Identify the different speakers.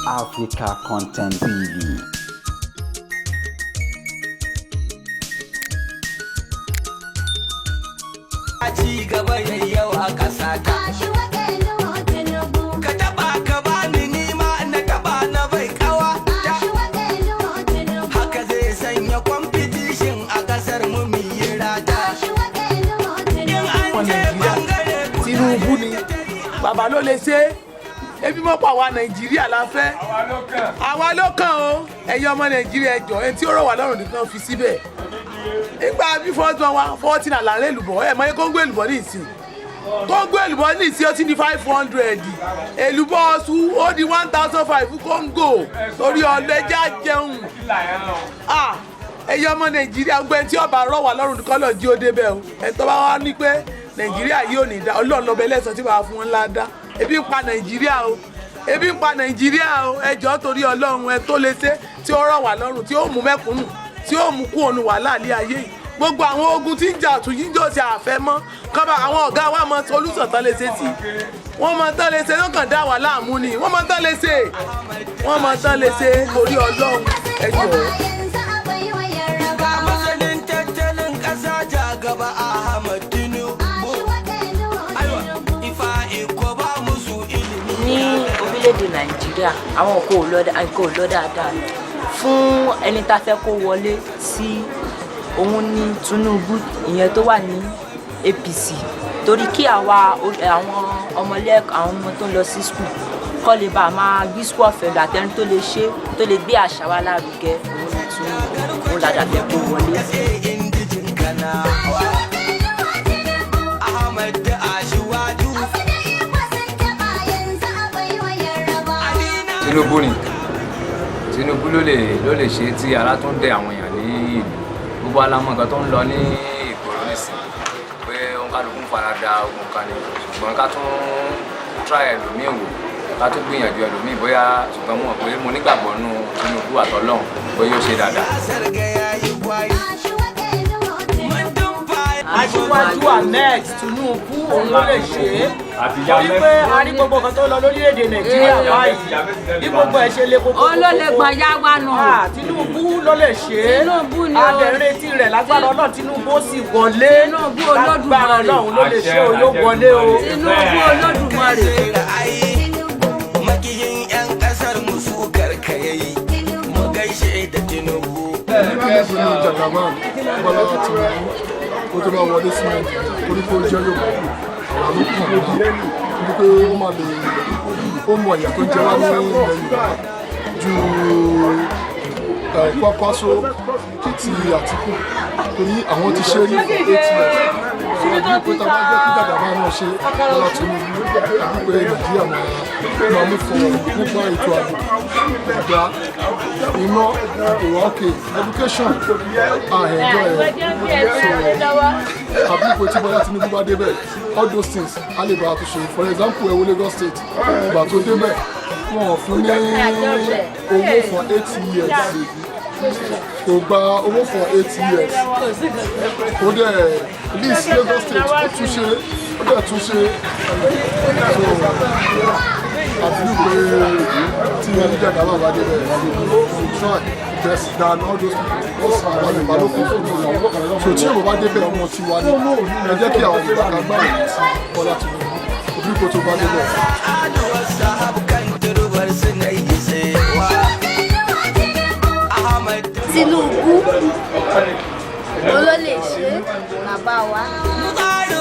Speaker 1: Africa Content TV.
Speaker 2: Ci gaba yayyawa ƙasa ta. Ka taba ka bani, nima na taba na bai kawa ta. Haka zai sanya competition a kasar mu mu yi rata. In an je bangare
Speaker 3: Tinubu ni bàbá ló lè ṣe é. Ebi mọ́ pa àwa Nàìjíríà la fẹ́, àwa ló kàn ó. Ẹ̀yin ọmọ Nàìjíríà, ẹ jọ̀ọ́, ẹni tí ó rọ̀ wá lọ́rùn nìkan fi síbẹ̀. Nígbà bí first one wa, 40 náà là ń rẹ́ èlùbọ́. Ẹ̀ mọ̀ ẹ́, kóńgò èlùbọ́ ní ìsìn, kóńgò èlùbọ́ ní ìsìn, ó ti di 500. Èlùbọ́ ọ̀ṣù ó di 1,500 kóńgò. Torí ọ̀lẹ́jà jẹun. Ah, ẹ̀yin ọmọ Nàìjíríà, gbẹ́ tí ọba rọ̀ wá lọ́rùn nìkan lọ́ọ́ jí ó débẹ̀ o. Ẹ̀ tó bá wá ní pé Nàìjíríà yìí ò ní dá, Ọlọ́run lọ́bẹ̀ lẹ́sàn tí wàá fún wọn ńlá dá. Ebi ń pa Nàìjíríà o, ebi ń pa Nàìjíríà o. Ẹ jọ̀ọ́, torí Ọlọ́run, ẹ tó lè ṣe, tí ó rọ̀ wá lọ́rùn, tí ó mú mẹ́kúnnù, tí ó mú kú òun wàhálà ní ayé yìí, gbogbo àwọn ogun tí ń jà tún yíjọ́ ti àfẹ́ mọ́ kọ́ba. Àwọn ọ̀gá wa mọ solúsàn tán lè ṣe sí, wọ́n mọ tán lè ṣe, wọ́n kàn dá wà láàmú ni. Wọ́n mọ tán lè ṣe, wọ́n mọ tán lè ṣe. Torí Ọlọ́run, ẹ jọ̀ọ́.
Speaker 2: Ga masanin tattalin ƙasa, ja gaba Ahmad Tinubu. Aiwa, ifa iko ba musu ilimi.
Speaker 4: Ní orílẹ̀-èdè Nàìjíríà, àwọn kò lọ dáadáa. Fún ẹni tá a fẹ́ kó wọlé sí òun ní Tinubu, ìyẹn tó wà ní APC, torí kí àwa àwọn ọmọlẹ́kọ̀ọ́, àwọn ọmọ tó ń lọ sí school kọ́ lè bá a máa gbé school ọ̀fẹ́ lọ, àtẹni tó lè ṣe, tó lè gbé àṣà wa lárugẹ, òun ní Tinubu, òun làdà fẹ́ kó wọlé.
Speaker 2: Indijin Kanawa. Ahmad da Asiwaju.
Speaker 5: Tinubu ni, Tinubu ló lè ṣe tí ara tún dẹ àwọn èèyàn ní ìlú. Gbogbo alámọ̀ nǹkan tó ń lọ ní ìgboro nísìnyí, pé òǹkàlùkù ń fara da ogun kan ni, ṣùgbọ́n ká tún try ẹlòmíì wò, ká tún gbìyànjú ẹlòmíì bóyá. Ṣùgbọ́n mo mọ̀ pé mo nígbàgbọ́ nú Tinubu àtọ́lọ́hún bóyá ó ṣe dáadáa.
Speaker 2: Kasar ga yayi gwai. Mun tumfa.
Speaker 6: Aṣíwájú Ahmed Tinubu, òun ló lè ṣe é, torí pé a rí gbogbo nǹkan tó lọ lórílẹ̀‐èdè Nàìjíríà báyìí, bí gbogbo ẹ̀ ṣe le koko.
Speaker 7: Òun ló lè gbọ̀n yá wa nù.
Speaker 6: Ah, Tinubu ló lè ṣe é.
Speaker 7: Tinubu ni o.
Speaker 6: A dẹ̀ ń retí rẹ̀ lágbára Ọlọ́run, Tinubu ó sì wọlé.
Speaker 7: Tinubu
Speaker 6: Lágbára
Speaker 7: Olódùmarè.
Speaker 6: Ọlọ́run ló lè ṣe o, yóò wọlé o.
Speaker 7: Tinubu Olódùmarè.
Speaker 2: Ra'ayi makiyin 'yan kasar mu su karkayayi. Mu gaishe da Tinubu.
Speaker 8: Nígbà ní Jagaban Bọ́lá Tinubu kó tó bá wọlé sí Nàìjíríà, torí pé ó jẹ́ Yorùbá, àwọn ló kàn nítorí pé ó máa lè ó mọ ìyà tó ń jẹ wá ní ilẹ̀ Yorùbá ju Kwankwaso ti Àtìkù, torí àwọn ti ṣe rí for 8 years. So bí pé tá a bá jẹ́ kí Jagaban náà ṣe, Bọ́lá Tinubu, àbí pé Nàìjíríà máa mú forward nípa ètò ààbò, ìgbà iná kò wá òkè, education àhẹjọ ẹ. So àbí pé tí Bọ́lá Tinubu bá débẹ̀, all those things á lè bá a tún ṣe. For example, ẹ wo Lagos State, ìgbà tó débẹ̀, wọn ò fún ní owó for 8 years, kò gba owó for 8 years. Ó dẹ̀ least Lagos State, ó tún ṣe, ó dẹ̀ tún ṣe. So àbí pé tí Jagaban bá débẹ̀, he try best than all those people, because àwọn Yorùbá ló kún fún ìlú. So tí Yorùbá bá débẹ̀, ọmọ tiwa ni. Ẹ jẹ́ kí àwọn Yorùbá ká gbárùkù ti Bọ́lá Tinubu òbí kò tó bá débẹ̀.
Speaker 2: Sahab kan turbar su na yi tsayawa. Ahmad
Speaker 9: Tinubu, òun ló lè ṣe é, bàbá wa.
Speaker 2: Tsarin